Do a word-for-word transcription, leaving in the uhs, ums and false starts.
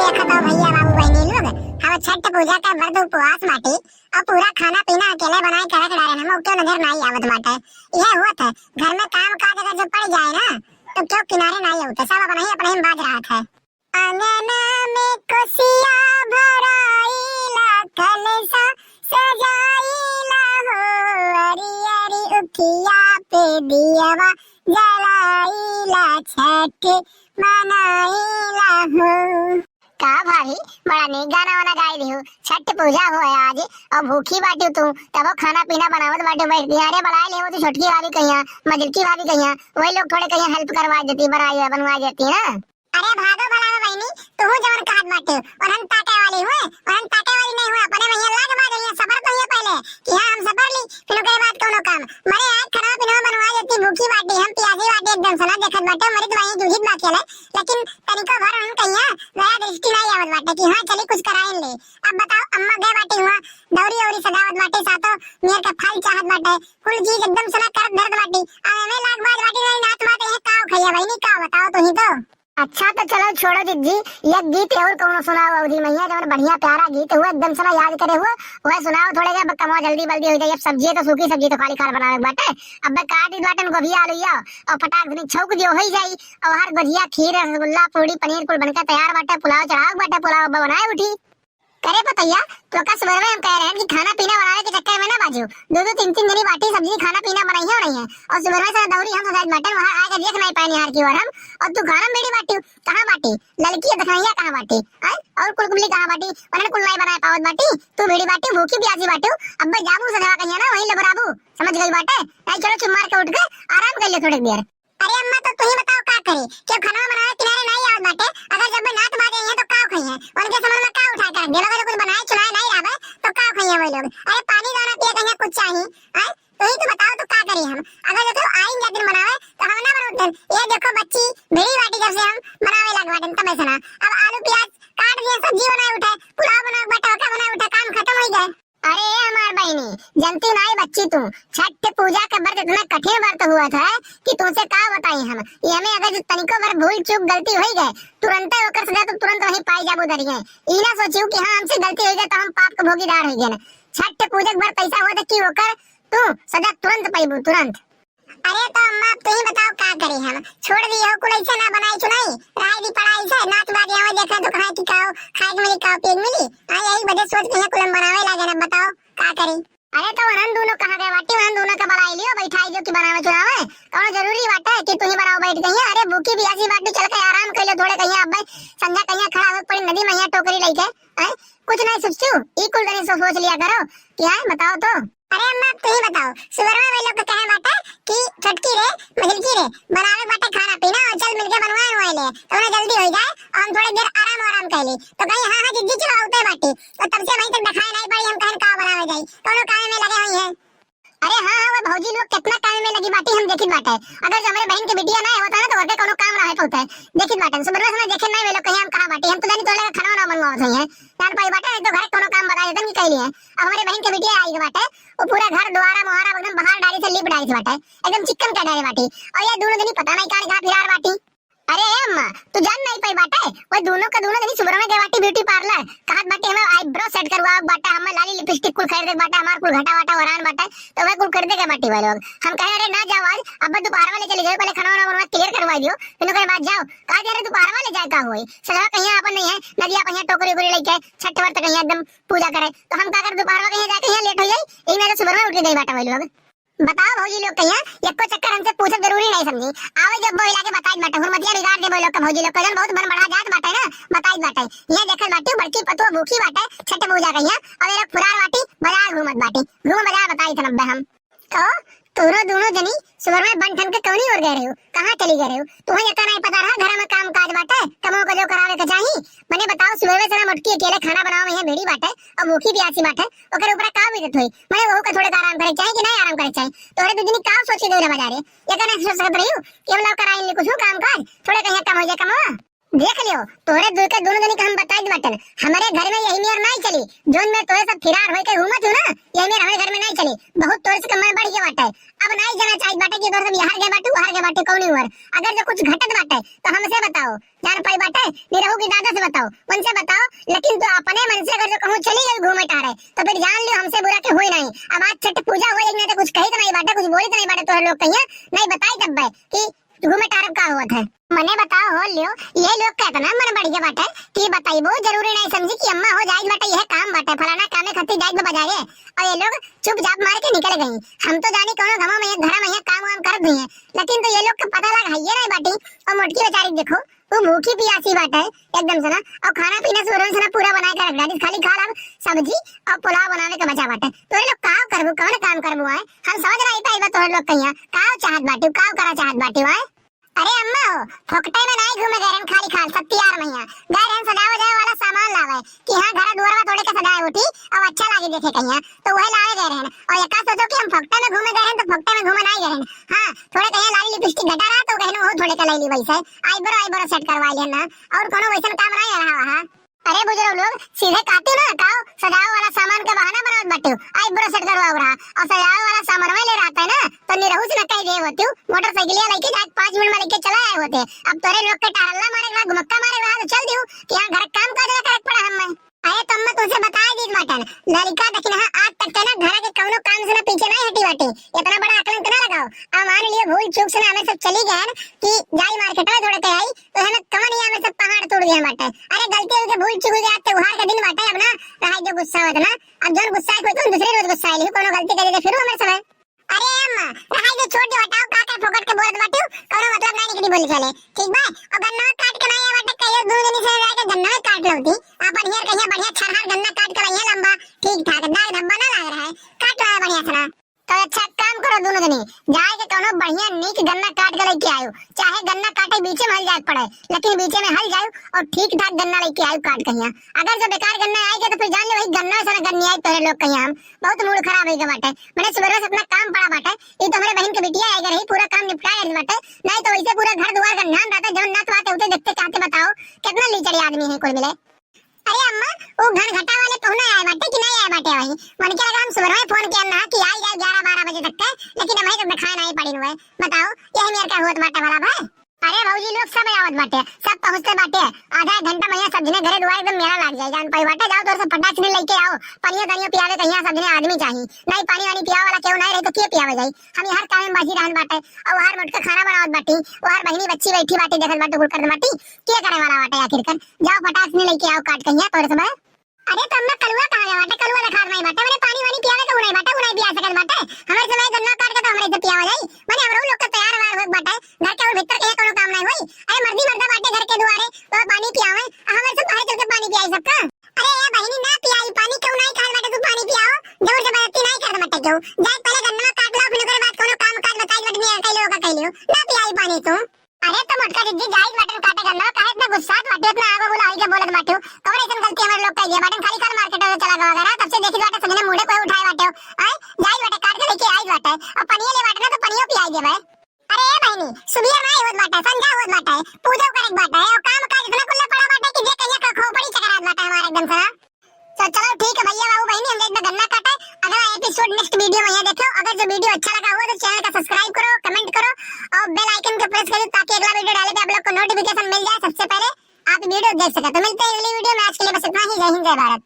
देखत हो भइया, बाबू, बहिनी लोग, हम छठ पूजा का व्रत उपवास बाटी और पूरा खाना पीना अकेले बनाए के रख डारे, हम क्यों नजर नहीं आवत बाटे। यह होत है, घर में काम काज अगर जो पड़ जाए ना, तो क्यों किनारे नहीं होते, सब अपने ही अपने में बाज रहत है। अंगना में कोसिया भराइला, कलसा सजाइला हो, अरी अरी उखिया पे दियवा जलाइला, छठ मनाइला हो। का भाभी, बड़ा नीक गाना वाना गाई लिहू। छठ पूजा हो आज और भूखी बाटी तू, तबो खाना पीना बनावत बाटी बैठ के। अरे बलाई लिहू तू छोटकी भाभी कहिया, मझिलकी भाभी कहिया, वही लोग थोड़े कहिया help करवा देती, बनाई बनवा देती ना। अरे भादो भला में बहिनी, तू जवन कहत बाटे, और हम ताके वाली हुए, और हम ताके वाली नहीं हुए, अपने भैया लाग बाज रही है, सबर तो ये पहले कि हाँ हम सबर ली, फिर ओकरे बाद कौनो काम। मरे आए खाना पीना बनवा देती, भूखी बाटी हम, पियासी बाटी एकदम से ना देखत बाटे, मरी तो वहीं जूझित बा अकेले, लेकिन तनिको भर हम कहिया दया दृष्टि नहीं आवत बाटे कि हाँ चली कुछ कराइन ले। अब बताओ, अम्मा गए बाटी हुआ, दौरी औरी सजावत बाटे, सातो मेर का फल चाहत बाटे, कुल चीज एकदम से ना करत धरत बाटी, अब एमे लाग बाज बाटी नहीं नात बाटे, ये का खैया बहिनी, का बताओ तू ही तो। अच्छा तो चलो छोड़ो जिज्जी, एक गीत और कौनो सुनाओ अवधी मैया, जवन बढ़िया प्यारा गीत हुआ एकदम से ना याद करे हुआ, वह सुनाओ थोड़े के, अब कमवा जल्दी बल्दी हो जाई। अब सब्जी तो सूखी सब्जी तो खाली खार बनावे के बाटे, अब काट दी बाटन गोभी आलू या और फटाक से छौंक दियो हो ही जाई। और हर गोजिया खीर रसगुल्ला पूड़ी पनीर कुल बनके तैयार बाटे, पुलाव चढ़ावे के बाटे, पुलाव अब बनाए उठी। करे पतैया, तो का सुबह में हम कह रहे हैं कि खाना पीना बनावे के चक्कर में ना बाजू, दो दो तीन तीन जनी बाटी सब्जी खाना पीना बनाई है और नहीं है, और सुबह में से दौरी हम सजाइत बाटन वहाँ आके देख नहीं पाए निहार की ओर हम, और तू खाना में बीड़ी बाटी कहाँ बाटी, ललकी दखनैया कहाँ बाटी, आय और कुलकुली कहाँ बाटी, उन्हें कुल नहीं बनाए पावत बाटी, तू बीड़ी बाटी भूखी प्यासी बाटी, अब जाबू सजवा कहिया ना वहीं लबराबू, समझ गई बाटे, नहीं चलो चुप मार के उठ के आराम कर ले थोड़ी देर। अरे अम्मा, तो तू ही बताओ का करे, क्यों खाना बनावे किनारे नहीं आवत बाटे, अगर जब नात बाजे हैं तो का खाई है, उनके समझ में का उठा के रख दे, अगर कुछ बनाए चुनाए नहीं रहबे तो का खाई है वही लोग। अरे पानी दाना पिए कहिया कुछ चाहिए, आय तू ही तो बताओ तो का करी हम, अगर जो तो आइन जा दिन बनावे तो हम ना बनौतन। ये देखो बच्ची, बीड़ी बाटी जब से हम बनावे लग बाटन तब से ना, अब आलू प्याज काट दिए, सब्जी बनाए उठे, पुलाव बनाए उठे, टोका बनाए उठे, काम खत्म हो गए। अरे हमार बहिनी, जनती नाई बच्ची तू, छठ पूजा का व्रत इतना कठिन व्रत हुआ था कि तुमसे का बताई हम। ये हमें अगर जो तनिको भर भूल चूक गलती होई गए, तुरंते ओकर सजा तो तुरंत वहीं पाई जाबू धरिए। ई ना सोचियो कि हाँ हमसे गलती होई गए तो हम पाप के भोगीदार होई गए। छठ पूजा का व्रत ऐसा हुआ था कि ओकर तू सजा तुरंत पाइबू, तुरंत। अरे तो अम्मा, अब तू ही बताओ का करी हम, छोड़ दी हो कुल ऐसे ना बनाई चुनाई, रहाई दी पढ़ाई से, नाच बाज यहाँ देखे तो कहाँ की खाओ, खाए के मिली, खाओ पिए के मिली। हाँ, यही वजह सोच के यहाँ कुल हम बनावे लागे ना, बताओ का करी। अरे तो वनन दोनों कहाँ गए बाटी, वनन दोनों का बुलाई लियो, बैठाई दियो कि बनावे चुनावे, कौनो जरूरी बाटे कि तू ही बनाओ बैठ गई है। अरे भूखी प्यासी बाटी, चल के आराम कर लो थोड़े, कहीं अब संझा कहीं खड़ा हो पड़ी नदी में यहाँ टोकरी लेके, हैं? कुछ नहीं सोचू, ई कुल तनी सो-, सोच लिया करो कि आए बताओ तो। अरे अम्मा, अब तू ही बताओ, सुबह में वे लोग के कहे बाटे कि छोटकी रे, मझिलकी रे, बनावे बाटे खाना पीना और चल मिलके बनवाए हुए ले, तो उन्हें जल्दी हो जाए और हम थोड़ी देर आराम आराम कर ली। तो कहीं हाँ हाँ जिज्जी चलो आउते बाटी, तो तब से वहीं तक दिखाई नहीं पड़ी, हम कहन का बनावे जाई, कौनो काम में लगे हुई हैं। अरे हाँ हाँ, वो भौजी लोग कितना काम में लगी बाटी, हम देखित बाटे। अगर जो हमारे बहन के बिटिया ना होता ना तो घर के कौनो काम ना हो पाता है। देखित बाटे, सुबह में देखे नहीं वे लोग कहीं हम कहाँ बाटी, हम तो जानी तो लगा खाना ना बनवावत हुई है, जान पाई बाटे, नहीं तो घर के कौनो काम बता देतन कि कैली है। अब हमारे बहन के बिटिया आई के बाटे, वो पूरा घर द्वारा मुहारा एकदम बहार डाली से लीप डाली से बाटे, एकदम चिक्कन कर डाले बाटी। और ये दोनों जनी पता नहीं कहाँ कहाँ फिरार बाटी। अरे ए अम्मा, तू जान नहीं पाई बाटे, वो दोनों का दोनों जनी सुबह में गए बाटी ब्यूटी पार्लर, कहत बाटे हमें आईब्रो सेट करवा बाटे, हमें लाली लिपस्टिक कुल खरीदे बाटे, हमार कुल घटा वाटा वरान बाटे, तो वह कुल खरीदे गए बाटी वाले लोग। हम कहे अरे ना जाओ आज, अब दोपहर वाले चले जाओ, पहले खाना वाना बनवा क्लियर करवा दियो, फिर ओकरे बाद जाओ। कहा दे अरे दोपहर वाले जाए का होई, सजवा कहीं अपन नहीं है, नदिया कहीं टोकरी ओकरी लेके छठ व्रत कहीं एकदम पूजा करे, तो हम का कर दोपहर में कहीं जाके यहाँ लेट हो जाई, यही मेरे सुबह में उठ के गई बाटे वाले लोग। बताओ भौजी लोग कहिया, एको चक्कर हमसे पूछब जरूरी नहीं समझी। आवे जब बोहिला के बताई बाटे, हुरमतिया बिगाड़ दे बोलो के भौजी लोग, कजन बहुत बन बढ़ा जात बाटे ना, बताई बाटे। ये देखल बाटे, बड़की पतोह भूखी बाटे, छठ पूजा कहिया, और ये लोग फुरार बाटी, बाजार घूमत बाटी। घूम बाजार बताई थन अब्बे हम। तो तोरो दोनों जनी सुबह में बन ठन के कौनी ओर गए रहे हो, कहाँ चली गए रहे हो? तुम्हें इतना नहीं पता रहा, घर में काम काज बाटे, कमो को जो करावे के चाही। मने बताओ, सुबह में से ना मोटकी अकेले खाना बनावे में है बेड़ी बाटे, और भूखी प्यासी बाटे, ओकर ऊपर का बीतत होई? मने वहू का थोड़े का आराम करे के चाही कि नहीं आराम करे के चाही? तोहरे दू जनी का सोच के गइल बा बाजारे? ये का नहीं सोच सकत रही हो कि हम लोग कराई ले कुछ काम काज, थोड़े कहीं कम हो जाए कमवा? देख लियो, तोहरे दुइ के दुनो जनी के हम बताइत बाटेन, हमरे घर में यही मेर नाहीं चली। जौन मेर तोहरे सब फिरार होइके घूमत हो ना, यही मेर हमरे घर में नाहीं चली। बहुत तोहरे से मन बढ़ गया बाटे, अब नाहीं जाना चाहित बाटे कि तोहरे सब यहर गए बाटे, वहर गए बाटे, कौनी उहर। अगर जो कुछ घटत बाटे तो हमसे बताओ, जान पाई बाटे, निरहू की दादा से बताओ, उनसे बताओ। लेकिन तू अपने मन से अगर जो कहूँ चली गई घूमे टहरे, तो फिर जान लियो हमसे बुरा के होई नाहीं। अब आज छठ पूजा होई, लेकिन तो कुछ कहित नाहीं बाटे, कुछ बोलित नाहीं बाटे तोहरे लोग कहिया, नाहीं बताइत तब्बे कि घूमे टहरे का होत है। मने बताओ हो लियो, ये लोग का इतना मन बढ़ गया बाटे कि बताइबो जरूरी नाहीं समझी कि अम्मा हो जाइत बाटे, यह काम बाटे, फलाना कामे खातिर जाइत बा बाजारे, और ये लोग चुपचाप मार के निकल गई। हम तो जानी कौनो घमा में, घरा में काम वाम करत हुई है, लेकिन तो ये लोग के पता लग है ये नाहीं बाटी। और मोटकी बेचारी देखो, वो भूखी पियासी बाटे एकदम से ना, और खाना पीना सुबह से ना पूरा बनाए के रख डाली, खाली खा ला सब्जी और पुलाव बनावे के बचा बाटे। तोरे लोग का करबू, कौन काम करबू आए? हम समझ नाहीं पाई बा तोरे लोग कहिया का चाहत बाटी, का करा चाहत बाटी आए। अरे अम्मा हो, फोकटे में नाहीं घूमे गए रहन, खाली खाल सत्तियार मैया गए रहन सजावे जाए वाला सामान लावे कि हाँ घर दुआरवा थोड़े के सजाए उठी और अच्छा लागे देखे कहिया, तो वही लावे गए रहन। और एका सोचो कि हम फोकटे में घूमे गए रहन तो फोकटे में घूमे नाहीं गए रहन। हाँ, थोड़े कहिया लाली लिपस्टिक घटा रहा तो कहने वो थोड़े का ले ली वैसे, आईब्रो आईब्रो सेट करवा लिया ना, और कोनो वैसन काम नाहीं रहा वहाँ। अरे बुजुर्ग लोग, सीधे कहती ना, काओ सजावे वाला सामान के बहाना बनावत बाटे, आईब्रो सेट करवाओ रहा, और सजावे वाला सामान में ले रहता है ना, तो निरहू से न कह दे होती, मोटरसाइकिलिया लेके जाके पाँच मिनट में लेके चला आए होते। अब तोरे लोग के टहरल्ला मारे रहा, घुमक्का मारे रहा, तो चल दियो कि यहाँ घर काम काज करे के पड़ा हमें। अरे तो अम्मा तुमसे बताए दीत बाटन, लड़का देखी ना, आज तक के ना घर के कौनो काम से ना पीछे नाहीं हटी बाटे, इतना बड़ा आकलन के ना लगाओ। अब मान लियो भूल चूक से ना हमें सब चली गए कि जाई मार्केट में थोड़े के आई, तो हमें कमन यहाँ में सब पहाड़ टूट गया बाटे। अरे गलती होके भूल चूक गया, त्योहार का दिन बाटे, अब ना रहाई जो गुस्सा होत ना, अब जौन गुस्सा है कोई तो दूसरे रोज गुस्सा है, कोनो गलती करे तो फिर हमारे समय। अरे अम्मा, रहाई जो छोड़ दे, हटाओ, का का फोकट के बोलत बाटू, कोनो मतलब ना निकली बोली चले, ठीक बा? और गन्ना काट के ना ये बाटे, कहियो दो दिन से जाके गन्ना काट लौती, अपन हियर कहिया बढ़िया छरहर गन्ना काट के रहिए लंबा, ठीक ठाक, दाग धब्बा ना लाग रहा है, काट लो बढ़िया से ना। तो अच्छा काम करो दोनों जनी, जाए के कौनो बढ़िया नीक गन्ना काट के लेके आयो, चाहे गन्ना काटे बीचे में हल जाए पड़े, लेकिन बीचे में हल जाओ और ठीक ठाक गन्ना लेके आयो काट कहिया। अगर जो बेकार गन्ना आएगा तो फिर जान लो वही गन्ना से ना गन्नी आई तोरे लोग कहिया। हम बहुत मूड खराब होइगा बाटे, मैंने सुबह से अपना काम पड़ा बाटे, ये तो हमारे बहन के बिटिया आएगा रही, पूरा काम निपटा गया बाटे, नहीं तो वैसे पूरा घर दुआर गन्नान रहता, जब नात बात होते देखते कहते बताओ कितना लीचड़ी आदमी है कुल मिले। अरे अम्मा, वो घन घटा वाले पहुना आए बाटे कि नाहीं आए बाटे वही? मन के लगा हम सुबह में फोन किया ना कि आई जाए ग्यारह बारह बजे तक के, लेकिन हमें तो दिखाए नाहीं पड़िन हुए। बताओ, यही मेर का होत बाटे भला भाई? अरे भौजी लोग सब आवत बाटे, सब पहुँचते बाटे। आधा एक घंटा में यहाँ सब जने घरे दुआरे एकदम मेला लाग जाए, जान पाई बाटे। जाओ तोर से फटाक से लेके आओ, पनियो तनियो पियावे के यहाँ सब जने आदमी चाही। नाहीं पानी वानी पियावे वाला केहू नाहीं रही तो के पियावे जाई? हम यहाँ काम में बाजी रहन बाटे, और वहाँ मोटका खाना बनावत बाटी, वहाँ बहिनी बच्ची बैठी बाटी देखत बाटे कुल करत बाटी, के करे वाला बाटे आखिरकार? जाओ फटाक से लेके आओ काट कहिया तोरे सब। अरे तो अम्मा कलुआ कहाँ गया बाटे? कलुआ देखात नाहीं बाटे। मैंने पानी वानी पियावे के उ नाहीं बाटे, उ नाहीं पिया सकत बाटे। हमारे समय गन्ना काट के तो हमारे इधर पियावा जाई। मैंने हमरो लोग का तैयार वार होत बाटे। घर के और भीतर के कोनो काम नाहीं होई। अरे मर्दी मर्दा बाटे घर के दुआरे, तो पानी पियावे। आ हमारे सब बाहर चल के पानी पियाई सबका। अरे ए बहिनी ना पियाई पानी, क्यों नाहीं कहल बाटे तू पानी पियाओ? जबर जबरदस्ती नाहीं कर बाटे क्यों? जाए पहले गन्ना काट लो, फिर ओकरे बाद कोनो काम काज बताई बाटे नहीं कह लो का कह लियो। ना पियाई पानी तू। अरे तो मोटका दीदी जाई बाटन काटे गन्ना, काहे इतना गुस्सात बाटे, इतना आगो बुला होई के बोलत बाटे? कौन ऐसन गलती हमारे लोग कइले बाटन? खाली खाल मार्केट में चला गवा करा, तब से देखी बाटे सजने मुंडे कोई उठाए बाटे। आए जाई बाटे काट के लेके आई बाटे, अब पनिया ले बाटे ना तो पनियो पियाई देबे। अरे ए बहिनी, सुबिया नाहीं होत बाटे, संझा होत बाटे, पूजा करे के बाटे, और काम काज इतना कुल्ला पड़ा बाटे कि जे कहिया का खोपड़ी चकरात बाटे हमारे एकदम से ना। तो चलो ठीक है भैया बाबू बहिनी, हम जाइत बा गन्ना काटे। अगला एपिसोड नेक्स्ट वीडियो में यहाँ देखो। अगर जो वीडियो अच्छा लगा हुआ तो चैनल का सब्सक्राइब करो, कमेंट करो और बेल आइकन को प्रेस करो ताकि अगला वीडियो डाले पे आप लोग को नोटिफिकेशन मिल जाए सबसे पहले, आप वीडियो देख सके। तो मिलते हैं अगली वीडियो में, आज के लिए बस इतना ही। जय हिंद, जय भारत।